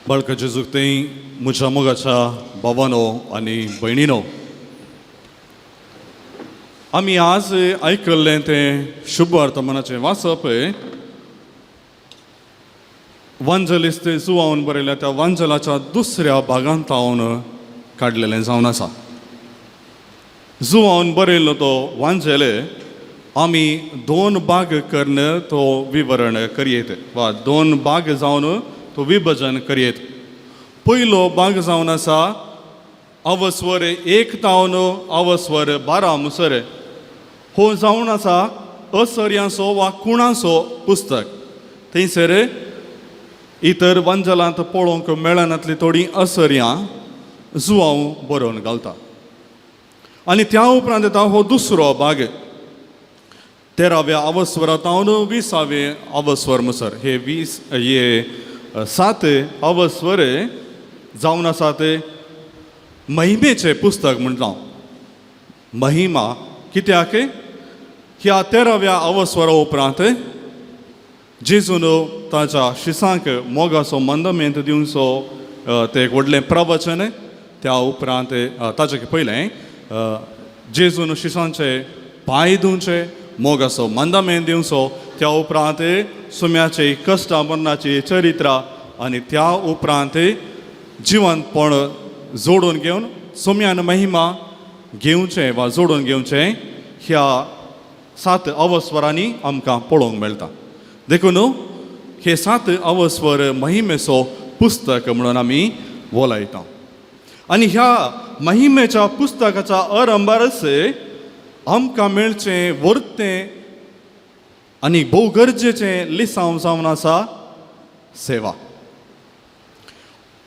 बाळका जेजूक थंय म्हज्या मोगाच्या भावानो आनी भयणीनो, आमी आज आयकल्लें तें शुभ वर्तमानाचें वाचप वांजलिस्त जुवावन बरयल्या त्या वांजलाच्या दुसऱ्या भागांत हांव काडलेलें जावन आसा. जुवावन बरयल्लो तो वांजेले आमी दोन भाग करून तो विवरण करयेत वा दोन भाग जावन तो विभजन करयेत. पयलो भाग जावन आसा अवस्वर 1 तावन अवस्वर 12 मुसर. हो जावन आसा असर्यांचो वा कुणाचो पुस्तक. थंयसर इतर वंजलांत पळोवंक मेळनातली थोडीं असर्यां जुवांव बरोवन घालता. आनी त्या उपरांत येता हो दुसरो भाग 13व्या अवस्वरांत 20वे अवस्वर मुसर. हे 20 हे 7 अवस्वर जावन आसा ते महिमेचें पुस्तक म्हणटा. महिमा कित्याक ह्या 13व्या अवस्वरा उपरांत जेजून ताच्या शिसांक मोगाचो मंदमेंत दिवचो तें एक व्हडलें प्रवचन. त्या उपरांत ताचे पयलें जेजून शिसांचे पांय धुवचे, मोगाचो मंदमेंत दिवचो. त्या उपरांत सुम्याचे कश्टां मरणाची चरित्रां आनी त्या उपरांत जिवंतपण जोडून घेवन सुम्यान महिमा घेवचें वा जोडून घेवचें ह्या 7 अवस्वरांनी आमकां पळोवंक मेळटा. देखून हे 7 अवस्वर महिमेचो पुस्तक म्हणून आमी वोलायता. आनी ह्या महिमेच्या पुस्तकाच्या अरंबारच आमकां मेळचें वर्तें आनी भोव गरजेचें लिसांव जावन आसा सेवा.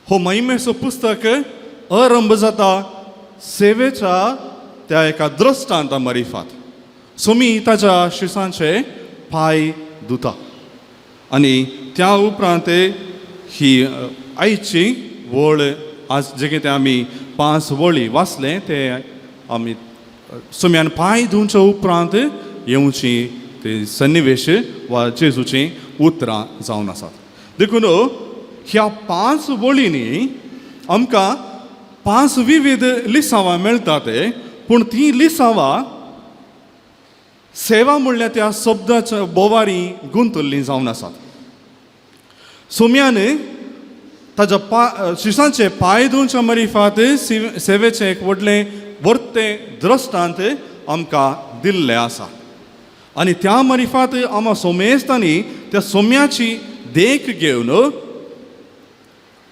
हो महिमेचो पुस्तक अरंभ जाता सेवेच्या त्या एका द्रश्टांता मरिफात. सोमी ताच्या शिसांचे पांय धुता आनी त्या उपरांत ही आयची वळ आज जे कितें आमी 5 वळी वाचलें ते आमी सुम्यान पांय धुवच्या उपरांत येवची ते सन्निवेश वा जेजूचीं उतरां जावन आसात. देखून ह्या 5 वळींनी आमकां 5 विविध लिसांवां मेळटात, पूण तीं लिसांवां सेवा म्हणल्यार त्या शब्दाच्या बोवारी गुंतुल्लीं जावन आसात. सोम्यान ताच्या शिसांचे पांय धुवच्या मरिफात सेवेचें एक व्हडलें वर्तें द्रश्टांत आमकां दिल्लें आसा. आनी त्या मरिफात आमा सोमेस्तांनी त्या सोम्याची देख घेवन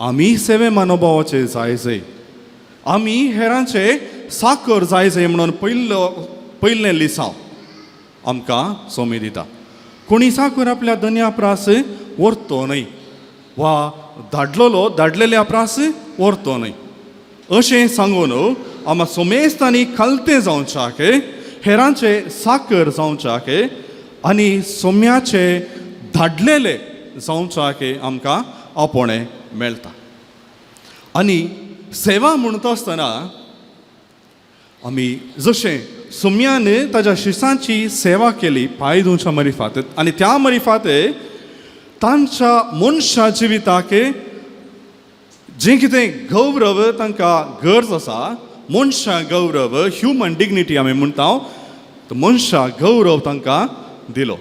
आमी सेवे मनोभावाचे जाय जाय, आमी हेरांचे साकर जाय जाय म्हणून पयलें लिसांव आमकां सोमी दिता. कोणी साकर आपल्या दन्या प्रास व्हरतो न्हय वा धाडलेलो धाडलेल्या प्रास व्हरतो न्हय अशें सांगून आमा सोमेस्तांनी खालतें जावच्याक, हेरांचे साकर जावच्याक आनी सोम्याचे धाडलेले जावच्याक आमकां आपोवणें मेळटा. आनी सेवा म्हणटा आसतना आमी जशें सोम्यान ताच्या शिसांची सेवा केली पांय धुवच्या मरिफात आनी त्या मरिफात तांच्या मनशा जिविताक जें कितें गौरव तांकां गरज आसा, मनशा गौरव, ह्युमन डिग्निटी आमी म्हणटा, तो मनशा गौरव तांकां दिलो.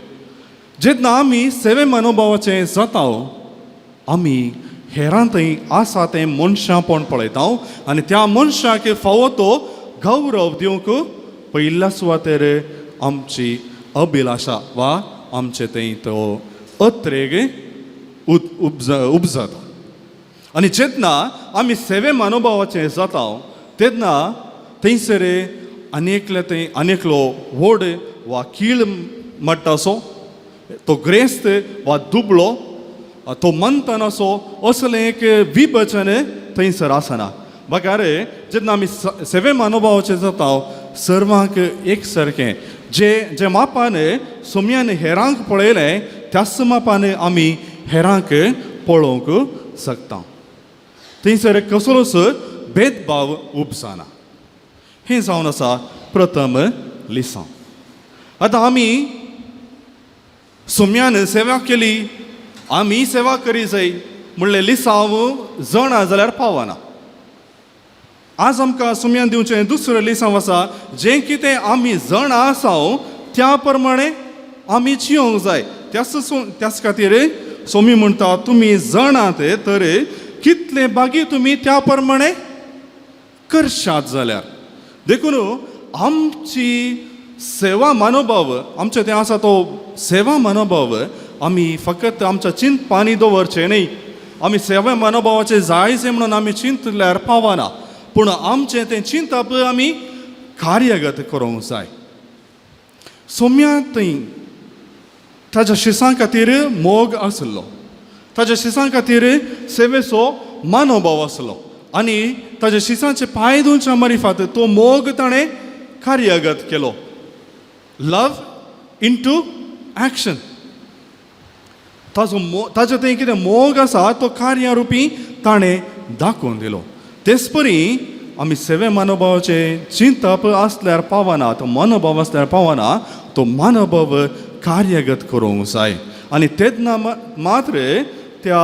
जेन्ना आमी सेवे मनोभावाचें जाता आमी हेरां थंय आसा तें मनशापण पळयता आनी त्या मनशाक फावो तो गौरव दिवंक पयल्या सुवातेर आमची अभिलाशा वा आमचे थंय तो अत्रेग उपजाता. आनी जेन्ना आमी सेवे मनोभावाचें जाता तेन्ना थंयसर आनी एकले थंय आनी एकलो व्हड वा कीळ म्हणटा असो तो ग्रेस्त वा दुबळो तो मंथन असो असलें एक विभजन थंयसर आसना. बगार जेन्ना आमी सेवे मनोभावाचें जाता सर्वांक एक सारकें जे जे मापान सोम्यान हेरांक पळयलें त्याच मापान आमी हेरांक पळोवंक शकता. थंयसर कसलोच भेदभाव उपजाना. हें जावन आसा प्रथम लिसांव. आतां आमी सोम्यान सेवा केली, आमी सेवा करी जाय म्हणलें लिसांव जणा जाल्यार पावना. आज आमकां सुम्यान दिवचें दुसरें लिसांव आसा, जें कितें आमी जण आसा त्या प्रमाणे आमी जियोंक जाय. त्याच त्याच खातीर सोमी म्हणटा, तुमी जणात तर कितले बागी तुमी त्या प्रमाणे करशात जाल्यार. देखून आमची सेवा मनोभाव, आमचें तें आसा तो सेवा मनोभाव आमी फकत आमच्या चिंतपानी दवरचें न्ही. आमी सेवा मनोभावाचें जाय म्हणून आमी चिंतल्यार पावना, पूण आमचें तें चिंतप आमी कार्यगत करूंक जाय. सोम्या थंय ताज्या शिसां खातीर मोग आसलो, ताज्या शिसां खातीर सेवेचो मनोभाव आसलो आनी ताज्या शिसांचे पांय धुवच्या मारिफात तो मोग ताणें कार्यगत केलो. Love into action. ताजो ताजो थंय कितें मोग आसा तो कार्यारुपी ताणें दाखोवन दिलो. तेच परी आमी सेवे मनोभावाचें चिंतप आसल्यार पावना, तो मनोभाव आसल्यार पावना, तो मनोभाव कार्यगत करूंक जाय. आनी तेन्ना मात्र त्या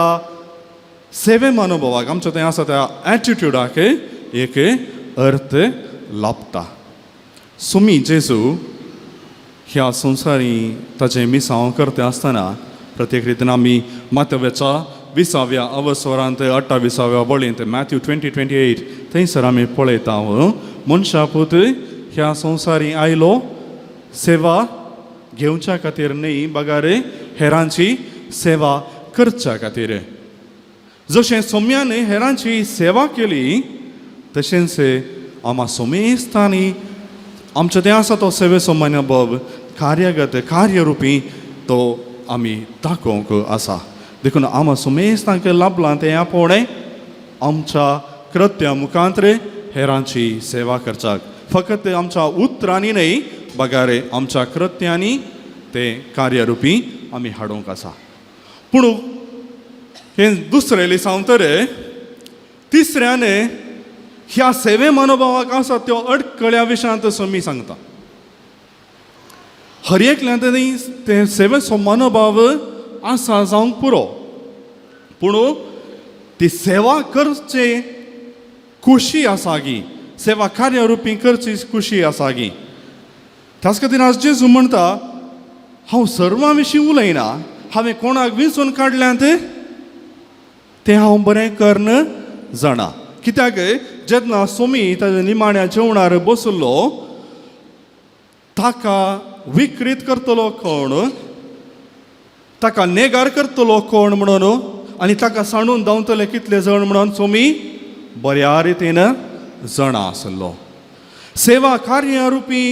सेवे मनोभावाक, आमचो थंय आसा त्या एटिट्युडाक एक अर्थ लाभता. सुमी जेजू ह्या संवसारी ताचें मिसांव करता आसतना प्रत्येक रितीन आमी मातव्याच्या 20व्या अवसरांत 28व्या वळींत, मॅथ्यू 20:28, थंयसर आमी पळयता, मनशा पूत ह्या संवसारी आयलो सेवा घेवच्या खातीर न्हय, बगार हेरांची सेवा करच्या खातीर. जशें सोम्यान हेरांची सेवा केली तशेंच आमा सोमेस्तांनी आमचो तें आसा तो सेवेचो मनोभाव कार्यगत कार्यरुपी तो आमी दाखोवंक आसा. देखून आमा सुमेस्तांक लाभलां तें आपोवणें आमच्या कृत्या मुखांतरे हेरांची सेवा करचाक, फकत आमच्या उतरांनी न्हय बगार आमच्या कृत्यांनी तें कार्यरुपी आमी हाडूंक आसा. पूण हें दुसरें लिसांव तर तिसऱ्याने ह्या सेवे मनोभावाक आसा त्यो अडकळ्या विशयांत सोमी सांगता. हर एकल्यान तें सेवेचो मनोभाव आसा जावंक पुरो, पूण ती सेवा करचे खुशी आसा गी, सेवा कार्यरुपी करची खुशी आसा गी. त्याच खातीर आज जेजू म्हणटा, हांव सर्वां विशीं उलयना, हांवें कोणाक विंचून काडल्यात तें हांव बरें कर्ण जाणा. कित्याक जेन्ना सोमी ताज्या निमाण्या जेवणार बसलो, ताका विकृत करतलो कोण, ताका नेगार करतलो कोण म्हणून आनी ताका सांडून धांवतले कितले जण म्हणून सोमी बऱ्या रितीन जाणा आसलो. सेवा कार्यारुपी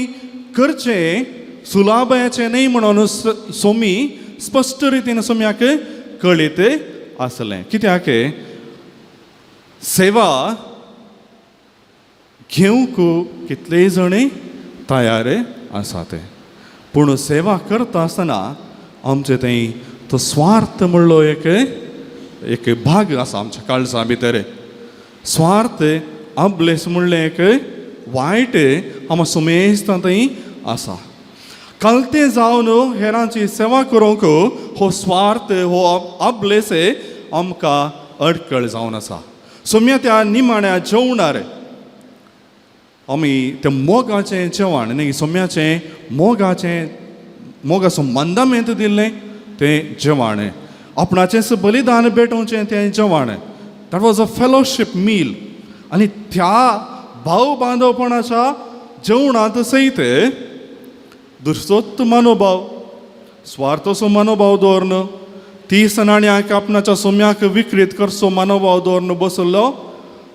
करचें सुलाभयाचें न्हय म्हणून सोमी स्पश्ट रितीन सोम्याक कळीत आसलें. कित्याक सेवा घेवंक कितलेय जण तयार आसा ते, पूण सेवा करता आसतना आमचे थंय तो स्वार्थ म्हणलो एक एक भाग आसा आमच्या काळजा भितर. स्वार्थ अब्लेस म्हणलें एक वायट आमकां सुमेस्तां थंय आसा. कलते जावन हेरांची सेवा करूंक हो स्वार्थ हो अब्लेस आमकां अडकळ जावन आसा. सोम्या त्या निमाण्या जेवणार आमी त्या मोगाचें जेवण न्ही, सोम्याचें मोगाचें मोगाचो मंदामेंत दिल्लें तें जेवण, आपणाचेंच बलिदान भेटोवचें तें जेवण, that was a fellowship meal. आनी त्या भाव बांदवपणाच्या जेवणांत सयत दुसरोच मनोभाव, स्वार्थाचो मनोभाव दवरून 30 नाण्याक आपणाच्या सोम्याक विकृत करचो मनोभाव दवरून बसलो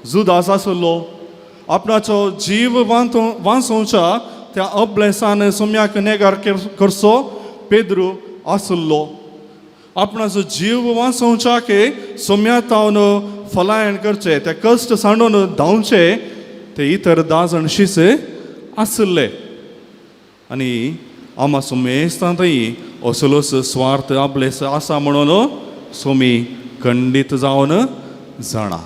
जुदास आसलो. आपणाचो जीव वांचोवच्या त्या अब्लेसान सोम्याक नेगार करचो पेद्रू आसलो. आपणाचो जीव वांचोवच्याक सोम्या तावन फलायण करचे, ते कश्ट सांडून धांवचे ते इतर 10 जाण शिसे आसले. आनी आमा सुमेस्तांतय असलोच स्वार्थ आपलेस आसा म्हणून सोमी खंडीत जावन जाणा.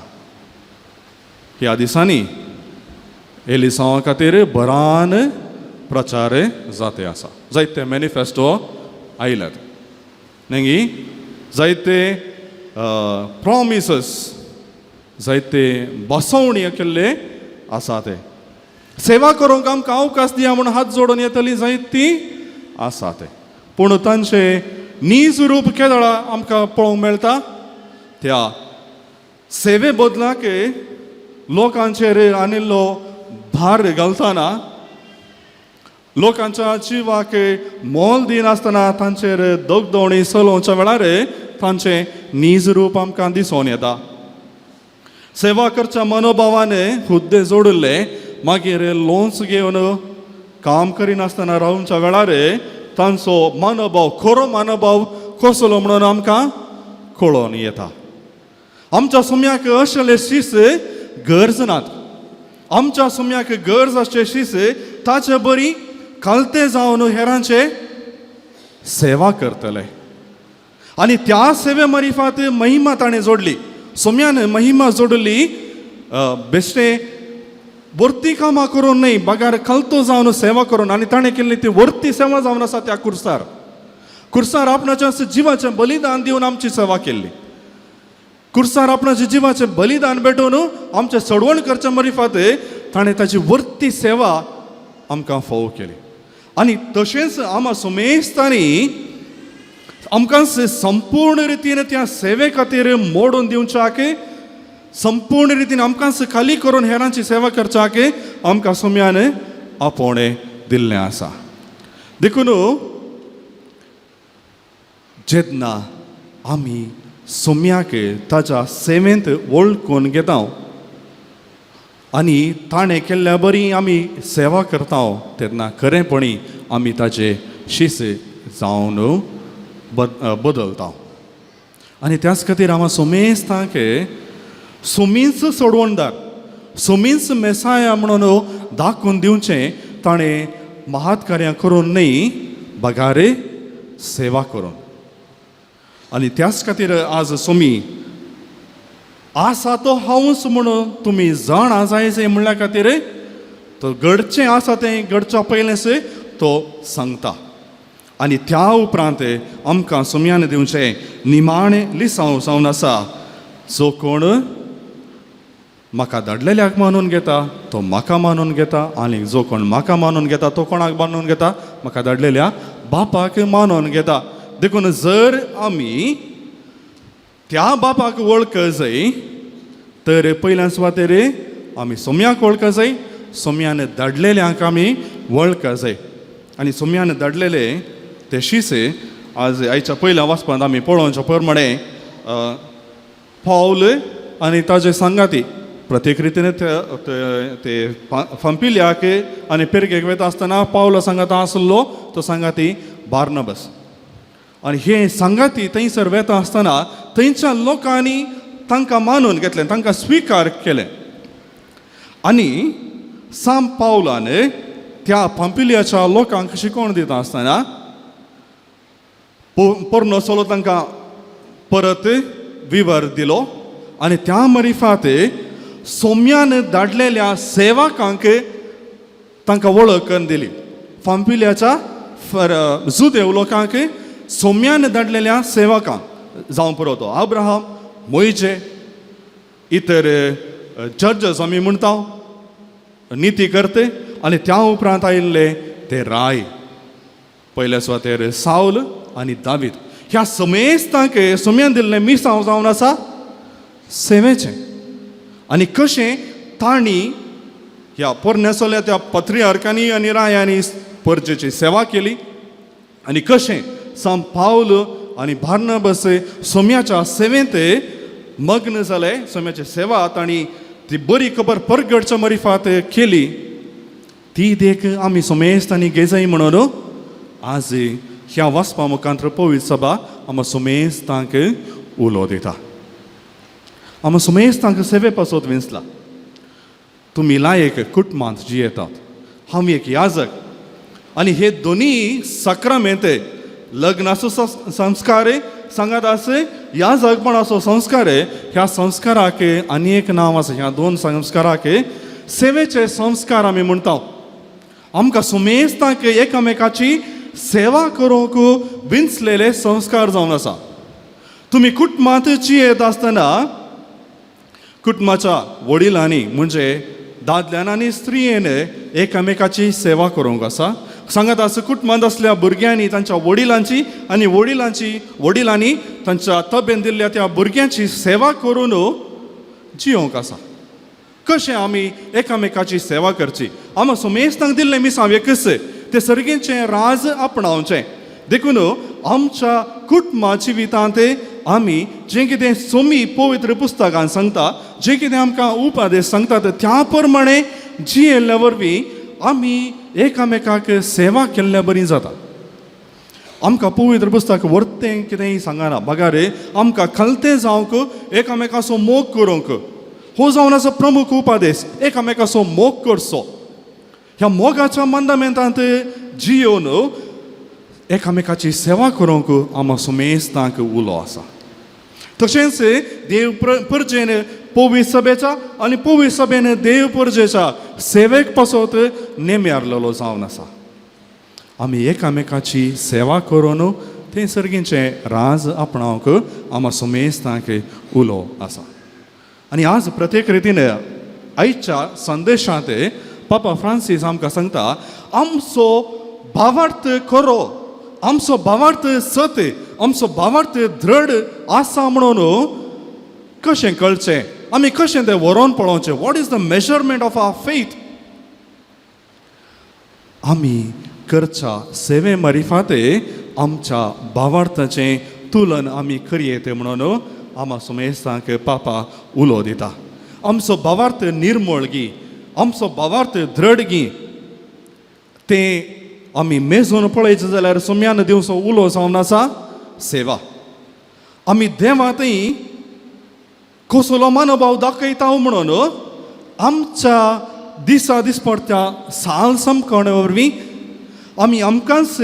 ह्या दिसांनी एलिसांवा खातीर बरान प्रचार जाते आसा. जायते मॅनिफेस्टो आयल्यात न्ही, जायते प्रॉमिसस, जायते बसवणी केल्ले आसा. ते सेवा करूंक आमकां अवकाश दिया म्हूण हात जोडून येतली जायती आसा ते, पूण तांचे नीज रूप केदळा आमकां पळोवंक मेळटा? त्या सेवे बदलाक लोकांचेर आनिल्लो भार घालतना, लोकांच्या जिवाक मोल दिनासतना तांचेर दगदवणी चलोवच्या वेळार तांचें नीज रूप आमकां दिसून येता. सेवा करच्या मनोभावान हुद्दे जोडिल्ले, मागीर लोन्स घेवन काम करिनासतना रावच्या वेळार तांचो मनोभाव, खरो मनोभाव कसलो म्हणून आमकां कळोन येता. आमच्या सुम्याक असले शीस गरज नात. आमच्या सुम्याक गरज आसचे शीस ताचे बरी खालते जावन हेरांचे सेवा करतले. आनी त्या सेवे मारिफात महिमा ताणें जोडली. सोम्यान महिमा जोडली बेश्टे वर्ती कामां करून न्हय, बगार खालतो जावन सेवा करून. आनी ताणें केल्ली ती वर्ती सेवा जावन आसा त्या कुर्सार. कुर्सार आपणाच्या जिवाचें बलिदान दिवन आमची सेवा केल्ली. कुर्सार आपणाच्या जिवाचें बलिदान भेटोवन आमचें सडवण करच्या मरिफात ताणें ताची वर्ती सेवा आमकां फावो केली. आनी तशेंच आमा सुमेस्तांनी आमकां संपूर्ण रितीन त्या सेवे खातीर मोडून दिवच्याक, संपूर्ण रितीन आमकां खाली करून हेरांची सेवा करच्याक आमकां सुम्यान आपोवणें दिल्लें आसा. देखून जेन्ना आमी सोम्याक ताच्या सेवेंत वळखून घेता आनी ताणें केल्ल्या बरी आमी सेवा करता, तेन्ना खरेंपणी आमी ताचे शिस जावन बदलता. आनी त्याच खातीर हांव सोमेस्तांक सोमीच सोडवणदार, सोमीच मेसाया म्हणून दाखोवन दिवचें ताणें महात्कार्यां करून न्हय, बगारे सेवा करून. आनी त्याच खातीर आज सोमी आसा तो हांवूच म्हणून तुमी जाणा जाय म्हणल्या खातीर तो घडचें आसा तें घडच्या पयलेंच तो सांगता. आनी त्या उपरांत आमकां सोम्यान दिवचें निमाणें लिसांव जावन आसा, जो कोण म्हाका धाडलेल्याक मानून घेता तो म्हाका मानून घेता, आनी जो कोण म्हाका मानून घेता तो कोणाक मानून घेता? म्हाका धाडलेल्या बापाक मानून घेता. देखून जर आमी त्या बापाक वळख जाय तर पयल्या सुवातेर आमी सोम्याक वळख जाय, सोम्यान धाडलेल्यांक आमी वळख जाय. आनी सोम्यान धाडलेले ते शिसे आज आयच्या पयल्या वाचपांत आमी पळोवच्या प्रमाणे पावल आनी ताजे सांगाती प्रत्येक रितीन ते फांपिल्याक आनी पेरगेक वता आसतना पावलो सांगाता आसलो तो सांगाती बार्नबस. आनी हे सांगाती थंयसर वेता आसतना थंयच्या लोकांनी तांकां मानून घेतलें, तांकां स्विकार केलें. आनी साम पावलान त्या पांपिलियाच्या लोकांक शिकवण दिता आसतना पोरनो चलो तांकां परत विवर दिलो आनी त्या मरिफात सोम्यान धाडलेल्या सेवकांक तांकां वळख दिली. फांपिल्याच्या जुदेव लोकांक सोम्यान धाडलेल्या सेवकांक, जावं पुरो तो अब्राहम, मोयजे, इतर जजस आमी म्हणटा, निती करते, आनी त्या उपरांत आयिल्ले ते राय, पयल्या सुवातेर सावल आनी दावीद. ह्या समेस्तांक सोम्यान दिल्लें मिसांव जावन आसा सेवेचें. आनी कशें तांणी ह्या पोरण्या सोल्या त्या पत्रियार्कांनी आनी रायांनी परजेची सेवा केली, आनी कशें साम पावल आनी बार्नबस सोम्याच्या सेवेंत मग्न जाले, सोम्याची सेवा तांणी ती बरी खबर परगडच्या मरिफात केली, ती देख आमी सोमेस्त आनी घेजाय म्हणून आज ह्या वाचपा मुखांत पवित्र सभा आमकां सोमेस्तांक उलो दिता. आमकां सोमेस्तांक सेवे पासत विंचला. तुमी लायक कुटुंबांत जियेतात, हांव एक याजक. आनी हे दोनी साक्रामेंत, लग्नाचो संस्कार सांगात आसे, याजकपणाचो संस्कार, ह्या संस्काराक आनी एक नांव आसा. ह्या दोन संस्काराक सेवेचे संस्कार आमी म्हणटा. आमकां सुमेस्तांक एकामेकाची सेवा करूंक विंचलेले संस्कार जावन आसा. तुमी कुटुंबांत जियेत आसतना कुटुंबाच्या वडिलांनी म्हणजे दादल्यान आनी स्त्रियेन एकामेकाची सेवा करूंक आसा. सांगात आसा कुटुंबांत आसल्या भुरग्यांनी तांच्या वडिलांची आनी वडिलांची वडिलांनी तांच्या तबेन दिल्ल्या त्या भुरग्यांची सेवा करून जियोंक आसा. कशें आमी एकामेकाची सेवा करची? आमा सोमेस्तांक दिल्लें मिसांव एकच, तें सर्गीचें राज आपणावचें. देखून आमच्या कुटुंबा जिवितांत आमी जें कितें सोमी पवित्र पुस्तकान सांगता, जें कितें आमकां उपदेश सांगतात, त्या प्रमाणे जियेल्ल्या वरवीं आमी एकामेकाक सेवा केल्ल्या बरी जाता. आमकां पवित्र पुस्तक वर्तें कितेंय सांगना, बगार आमकां खलतें जावंक, एकामेकाचो मोग करूंक, हो जावन आसा प्रमुख उपदेश. एकामेकाचो मोग करचो. ह्या मोगाच्या मंदामेंतांत जियोवन एकामेकाची सेवा करूंक आमकां सुमेस्तांक उलो आसा. तशेंच देव परजेन पवी सभेच्या आनी पवी सभेन देव परजेच्या सेवेक पासत नेम्यारलेलो जावन आसा. आमी एकामेकाची सेवा करून तें सर्गींचें राज आपणावंक आमकां सुमेस्तांक उलो आसा. आनी आज प्रत्येक रितीन आयच्या संदेशांत पापा फ्रांसीस आमकां सांगता, आमचो भावार्थ खरो, आमचो भावार्थ सत, आमचो भावार्थ दृढ आसा म्हणून कशें कळचें? आमी कशें तें व्हरोन पळोवचें? What is the measurement of our faith? आमी करच्या सेवे मारिफाते आमच्या भावार्थाचें तुलन आमी करयेत म्हणून आमा सुमेस्तांक पापा उलो दिता. आमचो भावार्थ निर्मळ गी, आमचो भावार्थ दृढ गी, तें आमी मेजून पळयचें जाल्यार सोम्यान दिवचो उलो जावन आसा सेवा. आमी देवा थंय कसलो मनोभाव दाखयता म्हणून आमच्या दिसा दिसपडत्या साल समकणे वरवीं आमी आमकांच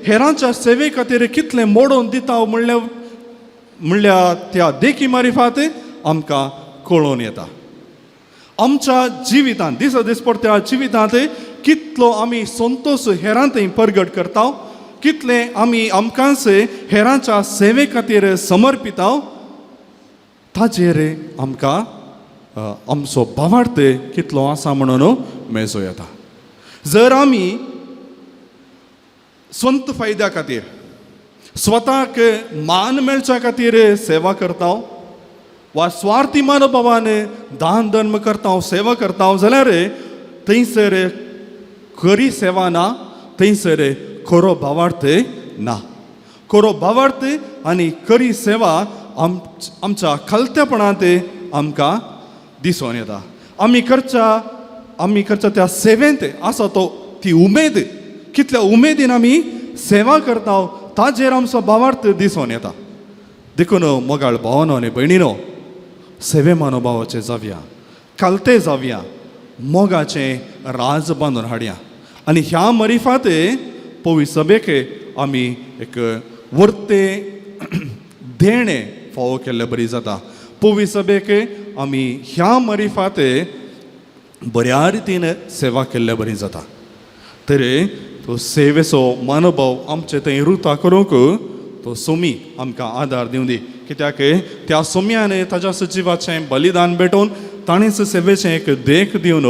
हेरांच्या सेवे खातीर कितलें मोडून दिता म्हणल्यार त्या देखी मारिफात आमकां कळोवन येता. आमच्या जिवितांत, दिसा दिसपडत्या जिवितांत कितलो आमी संतोश हेरां थंय परगट करता, कितले आमी आमकांच हेरांच्या सेवे खातीर समर्पिता, ताजेर आमकां आमचो भावार्थ कितलो आसा म्हणून मेजो येता. जर आमी स्वंत फायद्या खातीर, स्वताक मान मेळच्या खातीर सेवा करता वा स्वार्थी मनोभावान दान धर्म करता, सेवा करता जाल्यार थंयसर खरी सेवा ना, थंयसर खरो भावार्थ ना. खरो भावार्थ आनी खरी सेवा आमच्या खालतेपणांत आमकां दिसून येता. आमी करच्या त्या सेवेंत आसा तो ती उमेद, कितल्या उमेदीन आमी सेवा करता, ताजेर आमचो भावार्थ दिसून येता. देखून मोगाळ भावानो आनी भयणीनो, सेवे मनोभावाचे जावया, खालते जावया, मोगाचें राज बांदून हाडया आनी ह्या मरिफात पवी सभेक आमी एक वर्ते देणें फावो केल्ले बरी जाता. पवी सभेक आमी ह्या मरिफात बऱ्या रितीन सेवा केल्ले बरी जाता. तर तो सेवेचो मनोभाव आमचे थंय रुता करूंक तो सोमी आमकां आदार दिवं दी, कित्याक त्या सोम्यान ताज्या सजिवाचें बलिदान भेटोवन ताणेंच सेवेचें एक देख दिवन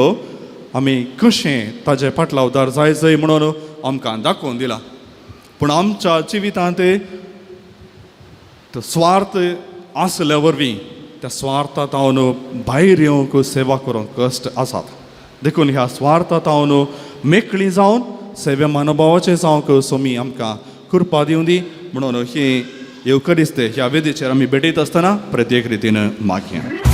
आमी कशें ताजे फाटलावदार जाय जाय म्हणून आमकां दाखोवन दिला. पूण आमच्या जिवितांत तो स्वार्थ आसल्या वरवीं त्या स्वार्थांत भायर येवंक, सेवा करूंक कश्ट आसात. देखून ह्या स्वार्थांत मेकळी जावन सेवे मनोभावाचे जावंक सोमी आमकां कृपा दिवं दी म्हणून ही येवकरिस्त ह्या वेदीचेर आमी भेटयत आसतना प्रत्येक रितीन मागया.